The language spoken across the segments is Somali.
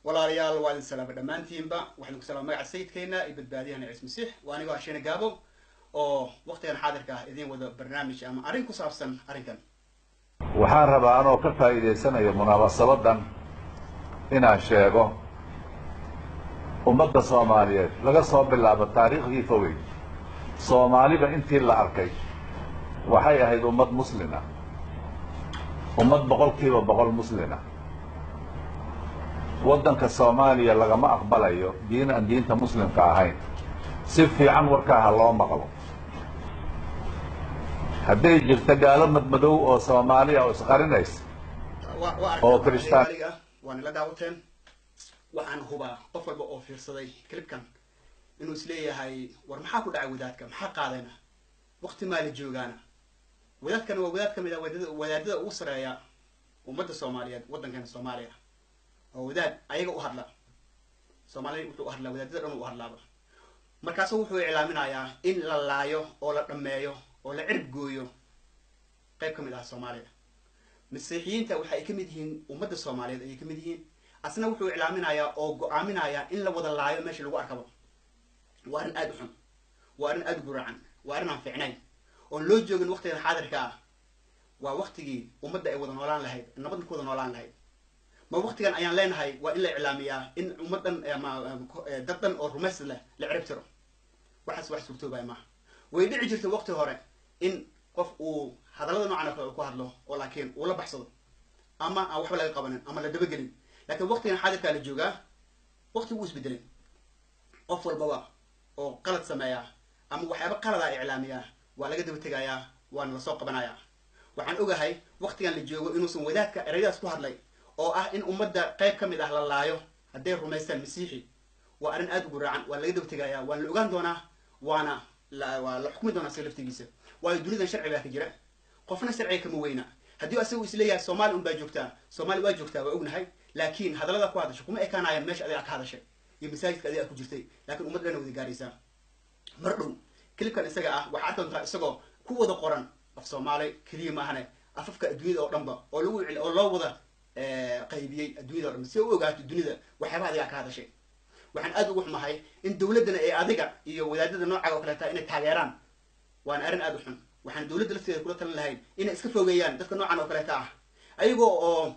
Walaalayaal, waa idin salaama dhammaantiinba. Waxaan ku salaama magaca Sayidkeena iyo Badbaadiyahana Ciise Masiix. Waa anigoo Asheena Gaabo oo waqtigan xaadirka ah idiin wada barnaamij ama arrin ku saabsan arrinkan. Waxaan rabaa, anoo ka faa'iidaysanayo munaasabadan, inaan sheego ummadda Soomaaliyeed, laga soo bilaabo taariikhdii fogey, Soomaaliba intii la arkay waxay ahayd ummad muslina, ummad 100% muslina. Waddanka Soomaaliya lagama aqbalayo diin aan diinta muslimka ahayn. Si fiican warkaa ha loo maqlo. Hadday jirto gaalo madmadow oo Soomaaliya oo isqarinaysa waa oo aragtaan Kristaan qaaliga ah, waana la daawateen. Waxaan hubaa qof walba oo fiirsaday clipkan inuu isleeyahay: "War maxaa ku dhacay wadaadka? Maxaa qaadayna? Waqti maa la joogaana?" Wadaadkana waa wadaad ka mid ah wadaadada ugu sareeya ummadda Soomaaliyeed, waddankeena Soomaaliya. Oo wadaad ayaga u hadla Soomaaliya, wuxuu u hadlaa wadaadada dhan u hadlaaba. Markaasu wuxuu iclaaminayaa in la laayo oo la dhammeeyo oo la cirib gooyo qayb ka mid ah Soomaaliya. Masiixiyiinta waxa ay ka mid yihiin ummadda Soomaaliyeed ayay ka mid yihiin. Asna wuxuu iclaaminayaa oo go-aaminayaa in la wada laayo meesha lagu arkabo. Waa arrin aada u xun, waa arrin aada u guracan, waa arrin aan fiicnayn oon loo joogin waqtigan xaadirka ah. Waa waqtigii ummadda ay wada noolaan lahayd, nabadna ku wada noolaan lahayd. Ma waqtigan ayaan leenahay waa in la iclaamiyaa in ummaddan ama dad dhan oo rumays leh la cirib tiro? Waxaas wax suurtoobaya maaha. Way dhici jirtay waqti hore in qof uu hadallada noocan oo kale uu ku hadlo oo laakiin uu la baxsado ama aan waxba laga qabanin ama la dabagelin. Laakiin waqtigan xaadirkaa la joogaa, waqti wuu isbedelay. Qof walbaba oo qalad sameeya ama waxyaaba qalada iclaamiya waa laga daba tegayaa, waana lasoo qabanayaa. Waxaan ogahay waqtigan la joogo inuusan wadaadka ereyadaas ku hadlay oo ah in ummadda qayb ka mid ah la laayo hadday rumaystaan Masiixi, waa arrin aada u guraacan. Waa laga daba tegayaa, waana la ogaan doonaa, waana waa la xukmi doonaa isaga laftigiisa, waayo dunidan sharci baa ka jira, qofna sharciga kama weyna. Haddii asagu isleeyahay Soomaali un baa joogtaa, Soomaali waa joogtaa, waa ognahay, laakiin hadallada ku hadashay kuma ekaanayaan meesha adiga ka hadashay iyo masaajidka adiga ku jirtay, laakiin ummad dhan wada gaaraysaa. Mar dhow clipkan isaga ah waxaa arki doontaa isagoo ku wada qoran af Soomaali keliya maahane, afafka adduunyada oo dhanba oo lagu oo loo wada qaybiyey adduunyada o dhan, si u ogaato dunida waxyaabaha adigaa ka hadashay. Waxaan aada ugu xumahay in dawladdana ay adiga iyo wadaadada noocaga oo kaleeta inay taageeraan. Waana arrin aada u xun. Waxaan dawladda lafteeda kula talin lahayn inay iska fogeeyaan dadka noocan oo kaleeta ah, ayagoo oo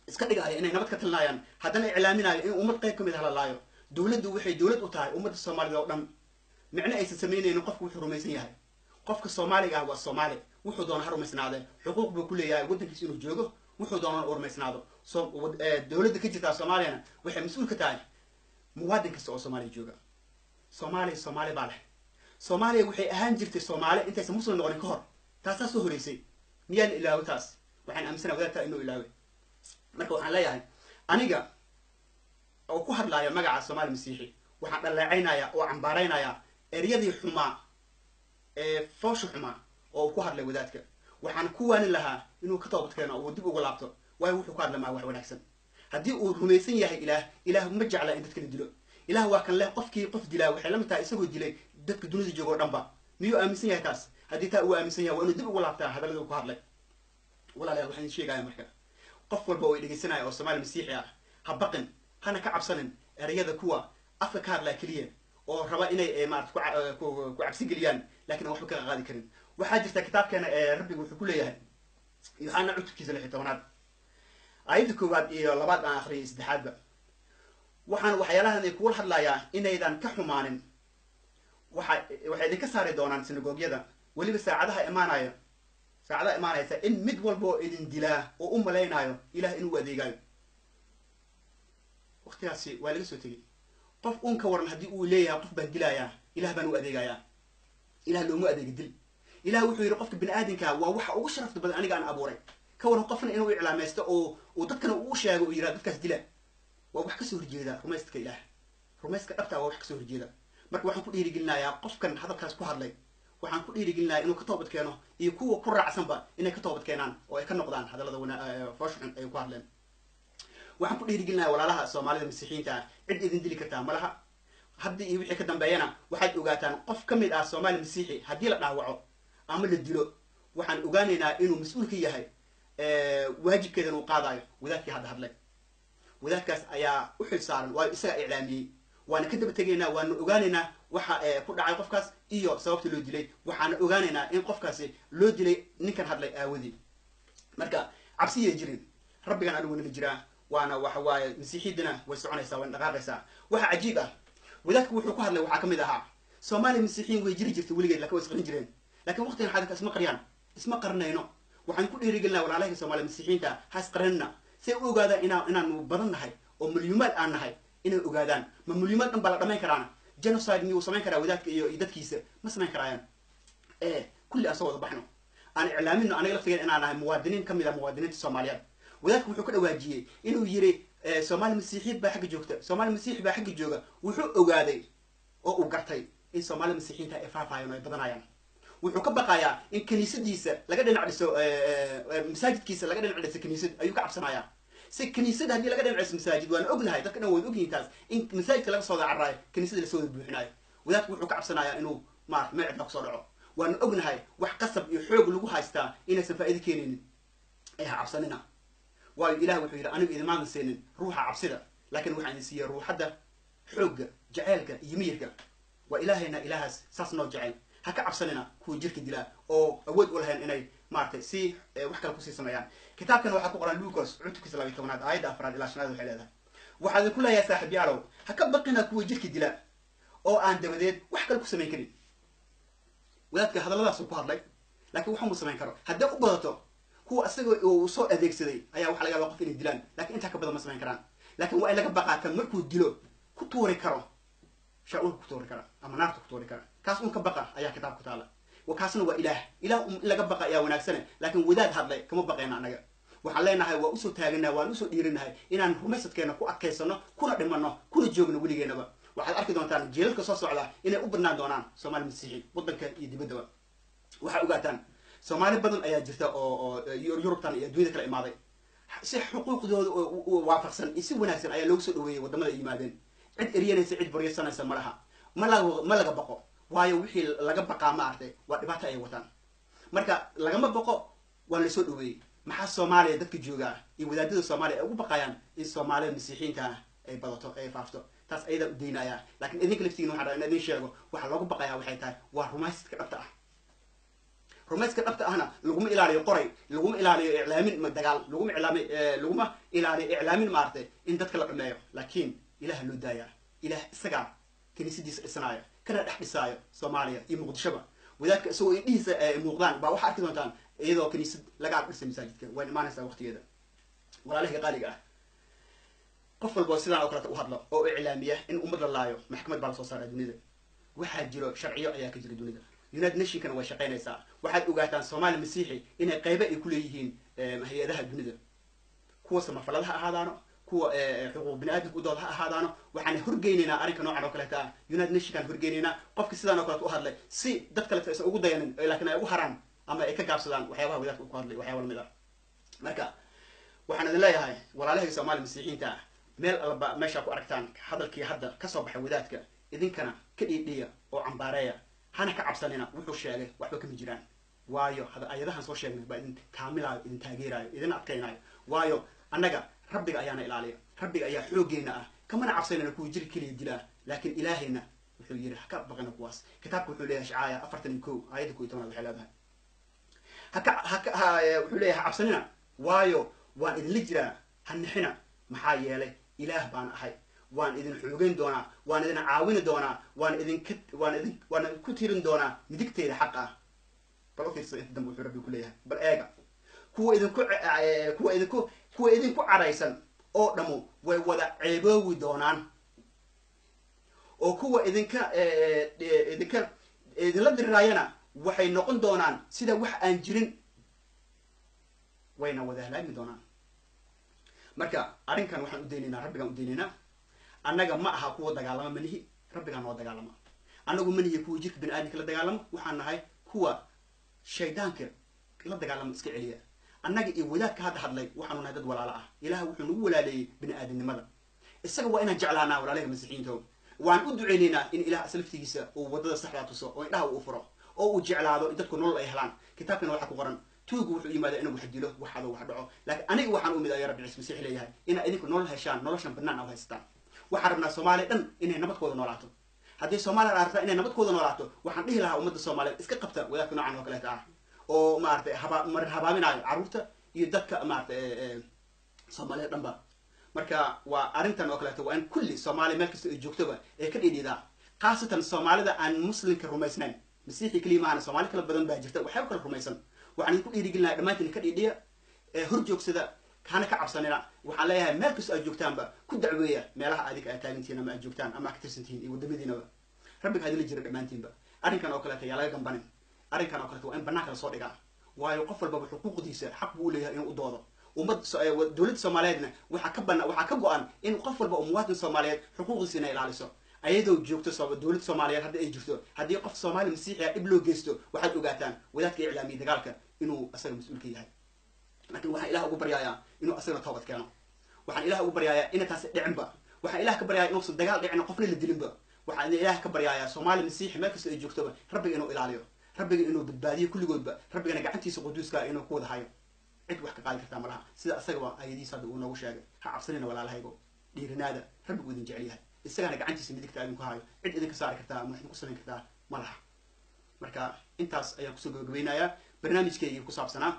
iska dhigaya inay nabad ka talinayaan, haddana iclaaminayo in ummad qayb ka mid ah la laayo. Dawladdu waxay dawlad u tahay ummadda Soomaalida oo dhan. Micno aysan samaynaynin qofku wuxuu rumaysan yahay. Qofka Soomaaliga ah waa Soomaali, wuxuu doona ha rumaysnaade. Xuquuq buu ku leeyahay waddankiisa inuu joogo, wuxuu doonana u rumaysnaado. So dawladda ka jirtaa Soomaaliyana waxay mas-uul ka tahay muwaadin kasta oo Soomaaliya jooga. Soomaaliya Soomaali baa leh. Soomaaliya waxay ahaan jirtay Soomaali intaysan Muslim noqonin ka hor. Taasaa soo horeysay. Miyaa la ilaawo taas? Waxaan aaminsana wadaadtaa inuu ilaaway. Marka waxaan leeyahay, aniga oo ku hadlaaya magaca Soomaali Masiixi, waxaan dhaleecaynayaa oo cambaaraynayaa eryadii xumaa ee foosha xumaa oo uu ku hadlay wadaadka. Waxaan ku waanin lahaa inuu ka toobad keeno oo uu dib uga laabto, waayo wuxuu ku hadla maa wax wanaagsan. Haddii uu rumaysan yahay Ilaah, Ilaah ma jecla in dadka la dilo. Ilaah waa kan leh qofkii qof dilaa waxay la mid tahay isagoo dilay dadka dunida jooga oo dhanba. Miyuu aaminsan yahay taas? Haddii taa uu aaminsan yahay, waa inuu dib ugu laabtaa hadalladii uu ku hadlay. Walaalayaal, waxaan idin sheegaya marka, qof walba oo dhegeysanaya oo Soomaali Masiixi ah, ha baqin hana ka cabsanin ereyada kuwa afka ka hadlaya keliya oo raba inay maarata ku cabsi geliyaan, lakin aan waxba ka qaadi karin. Waxaa jirta kitaabkeena ee Rabbiga wuxuu ku leeyahay Yoxana cutubkiisa 16aad, aayadda koowaad iyo labaad aan akhriyay, saddexaadba: "Waxaan waxyaalahan kuula hadlayaa inaydan ka xumaanin. Waxa waxay idinka saari doonaan sinagoogyada. Weliba saacadaha imaanaya, saacadaha imaanaysa in mid walba oo idin dilaa oo u malaynayo Ilaah inuu adeegayo." Waqtigaasi waa laga soo tegey. Qof uun ka waran haddii uu leeyahay qof baan dilayaa, Ilaah baan u adeegayaa, Ilaah looma adeega dil. Ilaah wuxuu yidhi qofka bini aadamka waa waxa ugu sharafta badan aniga aan abuuray. Ka waran qofna inuu iclaamaysto oo uu dadkana uu sheego, uu yidhaha dadkaas dila? Waa wax kasoo horjeeda rumayska Ilaah. Rumayska dhabta waa wax kasoo horjeeda. Marka waxaan ku dhiirigelinayaa qofkan hadalkaas ku hadlay, waxaan ku dhiirigelinayaa inuu ka toobad keeno, iyo kuwa ku raacsanba inay ka toobad keenaan oo ay ka noqdaan hadallada foosha xun ay ku hadleen. Waxaan ku dhiirigelinayaa walaalaha Soomaalida Masiixiyiinta ah: cid idin dili kartaa malaha. Haddii iyo wixii ka dambeeyana waxaad ogaataan, qof ka mid ah Soomaali Masiixi haddii la dhaawaco ama la dilo, waxaan ogaanaynaa inuu mas-uul ka yahay, waajibkeedan uu qaadayo wadaadkii hadda hadlay. Wadaadkaas ayaa u xil saaran, waayo isagaa iclaamiyey. Waana ka daba tegaynaa, waana ogaanaynaa waxa ku dhacay qofkaas iyo sababta loo dilay. Waxaana ogaanaynaa in qofkaasi loo dilay ninkan hadlay aawadii. Marka cabsiyay jirin, rabbigan anigu nala jiraa. Waana waxa waaye, masiixiyaddana way soconaysaa, wayna dhaqaaqaysaa. Waxa cajiib ah, wadaadku wuxuu ku hadlay waxaa ka mid ahaa: Soomaaliya masiixiyiin way jiri jirtay weligeed, lakin way isqarin jireen, lakin waqtigan xaadirka isma qariyaan, isma qarinayno. Waxaan ku dhiirigelinaa walaalaha Soomaaliya masiixiyiinta, ha isqarinina, say u ogaadaan inaanu badan nahay oo milyuumaad aan nahay, inay ogaadaan. Ma milyuumaad dhan baa la dhamayn karaana? Genocide miyuu samayn karaa wadaadka iyo dadkiisa? Ma samayn karaayaan. Kulli aan soo wada baxno, aan iclaamino anaga laftigeena inaan nahay muwaadiniin ka mid ah muwaadiniinta Soomaaliyeed. Wadaadku wuxuu ka dhawaajiyey inuu yiri Soomaali masiixiid baa xagga joogta, Soomaali masiixi baa xagga jooga. Wuxuu ogaaday oo uu gartay in Soomaali masiixiinta ay faafayaan oo ay badanayaan. Wuxuu ka baqayaa in kiniisadiisa laga dhinac dhiso, masaajidkiisa laga dhinac dhiso kiniisad ayuu ka cabsanayaa. Si kiniisad haddii laga dhinac dhiso masaajid, waana ognahay, dadka dhan way ogyihiin taas, in masaajidka laga soo wada carraayo, kiniisada lasoo wada buuxinayo. Wadaadku wuxuu ka cabsanayaa inuu maarata meel cidla kusoo dhaco. Waana ognahay wax qasab iyo xoog lagu haystaa inaysan faa'iido keenaynin. Ee ha cabsanina, waayo Ilah wuxuu yidhi: "Anigu idimaadan siinin ruuxa cabsida, laakiin waxaan idin siiyey ruuxadda xoogga, jaceylka iyo miyirka." Waa Ilaahayna, Ilaahaas saas noo jecel. Ha ka cabsanina kuwa jirka dilaa oo awood u lahayn inay maaragtay si wax kale kusii sameeyaan. Kitaabkan waxaa ku qoran Lucas cutubkiisa 12aad, aayadda afraad ilaa shanaad. Waxay leedahay: "Waxaa idinku leeyahay, saaxiibyaalow, ha ka baqina kuwa jirka dila oo aan dabadeed wax kale ku samayn karin." Wadaadka hadalladaasuu ku hadlay, laakiin waxuma samayn karo. Hadday u badato, kuwa isaga uu soo adeegsaday ayaa waxa laga yaba qof inay dilaan, lakin intaa ka badan ma samayn karaan. Laakiin waa in laga baqaa kan markuu dilo ku tuuri karo shaa-uulka, ku tuuri kara ama naarta ku tuuri kara. Kaas un ka baqa ayaa kitaab ku taala. Kaasna waa Ilaah. Ilaah in laga baqa ayaa wanaagsane, laakiin wadaad hadlay kama baqayna. Annaga waxaan leenahay, waa usoo taaganahay, waan usoo dhiirinahay inaan rumaysadkeena ku adkaysano, kuna dhimano, kuna joogno weligeenaba. Waxaad arki doontaan jiilalka soo socda inay u badnaan doonaan Soomaali masiixi, waddanka iyo dibaddaba. Waxaa ogaataan Soomaali badan ayaa jirta oo Yurubtan iyo adduunyada kala imaaday. Si xuquuqdooda waafaqsan iyo si wanaagsan ayaa loogu soo dhaweeyey waddamada ay yimaadeen. Cid eryanaysa, cid baryasanaysa ma laha. Ma laga baqo, waayo wixii laga baqaa, ma aragtay, waa dhibaato ay wataan. Marka lagama baqo, waa lasoo dhaweeyey. Maxaa Soomaaliya dadka joogaa iyo wadaadada Soomaaliya ay ugu baqayaan in Soomaalida masiixiyiinta ah ay badato, ay faafto? Taas ayadaa u daynaya. Laakiin idinka laftigiina waxaan rabaa in idin sheego waxa loogu baqayaa waxay tahay waa rumaysidka dhabta ah. Rumayska dhabta ahna laguma ilaaliyo qoray, laguma ilaaliyo iclaamin ma dagaal, laguma iclaami, laguma ilaaliyo iclaamin, maaragtay, in dadka la dhameeyo, laakiin Ilaah loo daayaa. Ilaah isagaa kiniisadiisa dhisanaayo, kana dhex dhisaayo Soomaaliya iyo Muqdishoba. Wadaadka isagoo indhihiisa ay muuqdaan baa waxaa arki doontaan iyadoo kiniisad laga ag dhisay masaajidka. Waan imaanaysaa waqtigeeda. Walaalahayga qaaliga ah, qof walba oo sidaan oo kaleeta u hadlo oo iclaamiya in ummad la laayo, maxkamad baa lasoo saaraa dunida. Waxaa jiro sharciyo ayaa ka jira dunida, United Nationkana way shaqaynaysaa. Waxaad ogaataan Soomaali masiixi inay qaybo ay kuleeyihiin hay-adaha dunida, kuwa samafalada ha ahaadaano, kuwa xuquuq bini aadamka u dooda ha ahaadaano. Waxaan horgeynaynaa arrinka noocan oo kaleeta ah, United Nationkaan horgeynaynaa qofka sidaan oo kaleeta u hadlay, si dad kaleeta aysan ugu dayanin, laakiin ay ugu haraan ama ay ka gaabsadaan waxyaabaha wadaadka ku hadlay, waxyaaba lamid ah. Marka waxaan idin leeyahay, walaalahayga Soomaali masiixiyiinta ah, meel alba meeshaa ku aragtaan hadalkii hadda kasoo baxay wadaadka, idinkana ka dhiidhiya oo cambaareeya, hana ka cabsanina. Wuxuu sheegay waxba kama jiraan, waayo ayadahan soo sheegnay baa idin kaamilaayo, idin taageeraayo, idin adkaynaayo. Waayo annaga Rabbiga ayaana ilaaliya, Rabbiga ayaa xooggeena ah, kamana cabsanayna kuwa jir keliya dilaa, laakiin Ilaahayna wuxuu yidhi ha ka baqina kuwaas. Kitaabka wuxuu leeyahay, Ishcaaya 41, aayadda 11aad, waxay leedahay haka haka ha, wuxuu leeyahay: "Ha cabsanina, waayo waan idinla jiraa. Ha nixina, maxaa yeelay Ilaah baan ahay. Waan idin xoogeyn doonaa, waan idin caawini doonaa, waan idinka waan idin waan idinku tirin doonaa midigteyda xaqa ah." Bal u fiirsada inta dambe wuxuu Rabbi ku leeyahay. Bal eega: Kuwa idinku caraysan oo dhammu way wada ceeboowi doonaan, oo kuwa idinka idinla diriraayana waxay noqon doonaan sida wax aan jirin, wayna wada halaagmi doonaan." Marka arrinkan waxaan u daynaynaa Rabbigaan u daynaynaa. Annaga ma aha kuwa dagaalama, manihi, Rabbigaa noo dagaalama. Annagu manihi kuwa jirka bini aadamka la dagaalamo, waxaan nahay kuwa shaydaanka la dagaalamo, iska celiya. Annaga iyo wadaadka hadda hadlay waxaanu nahay dad walaalo ah. Ilaah wuxuu nagu walaaleeyey bini aadamnimada. Isaga waa inaan jeclaanaa. Walaalaha masiixiyiinta, waan u duceynaynaa in Ilaah aslaftigiisa uu waddada saxdaa tuso oo indhaha uu furo oo uu jeclaado in dadku nolol ay helaan. Kitaabkana waxaa ku qoran Tuugu wuxuu yimaadaa inuu wax dilo, wax xado, wax dhaco, laakiin aniga waxaan u imid, ayaa Rabbi Ciise Masiix leeyahay, inaa idinku nolol heshaan, noloshan bannaan a haysataan. Waxaan rabnaa Soomaaliya dhan inay nabadkooda noolaato. Haddii Soomaaliya aragtaa inay nabadkooda noolaato, waxaan dhihi lahaa ummadda Soomaaliyeed iska qabta wadaadka noocan oo kaleeta ah oo maaragtay haba marin habaaminaayo carruurta iyo dadka maaragtay Soomaaliya dhanba. Marka waa arrintan oo kaleeto waa in kulli Soomaaliya meel kasta ay joogtoba ee ka dhiidhiidaa, khaasatan Soomaalida aan Muslimka rumaysnayn. Masiixi keliya maahana, Soomaali kala badan baa jirta waxyaaba kala rumaysan. Waxaan idinku dhiirigelinaya dhammaantiin ka dhiidhiya, hor joogsada, hana ka cabsanina. Waxaan leeyahay meel kasta aad joogtaanba ku dacweeya meelaha adinka aad taagantihiin ama aad joogtaan ama aad ka tirsantihiin iyo waddamadiinaba. Rabbiga hadila jira dhammaantiinba. Arrinkan oo kaleeta yaa laga gambanin. Arrinkan oo kaleeta waa in banaanka lasoo dhigaa, waayo qof walbaba xuquuqdiisa xaq buu u leeyahay inuu u doodo. Ummad dowladda Soomaaliyeedna waxaa ka bana waxaa ka go-an in qof walba oo muwaadin Soomaaliyeed xuquuqdiisa inay ilaaliso ayadoo joogto dowladda Soomaaliyeed. Hadda ay jirto, haddii qof Soomaali Masiixi ah dhib loo geysto, waxaad ogaataan wadaadka iclaamiyay dagaalka inuu asaga mas-uulka yahay. Laakiin waxaan Ilaah ugu baryayaa inuu asagana toobad keeno. Waxaan Ilaah ugu baryayaa ina taasi dhicinba. Waxaan Ilaah ka baryayaa inuusan dagaal dhicin, qofna la dilinba. Waxaan Ilaah ka baryayaa Soomaali Masiixi meel kasta ay joogtoba Rabbiga inuu ilaaliyo, Rabbiga inuu badbaadiyo kulligoodba, Rabbigana gacantiisa quduuska inuu ku wada hayo. Cid wax ka qaadi kartaa malaha, sida asagaba ayadiisa hadda uu noogu sheegay. Ha cabsanina walaalahaygo, dhiirinaada, Rabbigu idin jecel yahay, isagana gacantiisa midigta idinku hayo. Cid idinka saari kartaa ama wax idinku samayn kartaa ma laha. Marka intaas ayaan kusoo gabagabeynayaa barnaamijkeygii ku saabsanaa.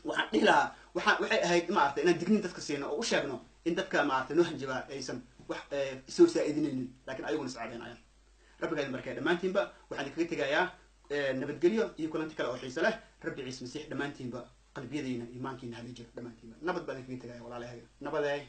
Waxaan dhihi lahaa waxay ahayd maaragtay inaan digniin dadka siino oo u sheegno in dadka maaragtay noo hanjabaa aysan wax soo saa-idinaynin, laakiin ayaguna iscadeynayaan. Rabbigaa idin barkaya dhammaantiinba. Waxaan idinkaga tegayaa nabadgelyo iyo kulanti kale oo xiise leh. Rabbi Ciise Masiix dhammaantiinba qalbiyadiina iimaankiina hala jiro dhammaantiinba. Nabad baan idinkaga tegaya, walaalahay. Nabadee.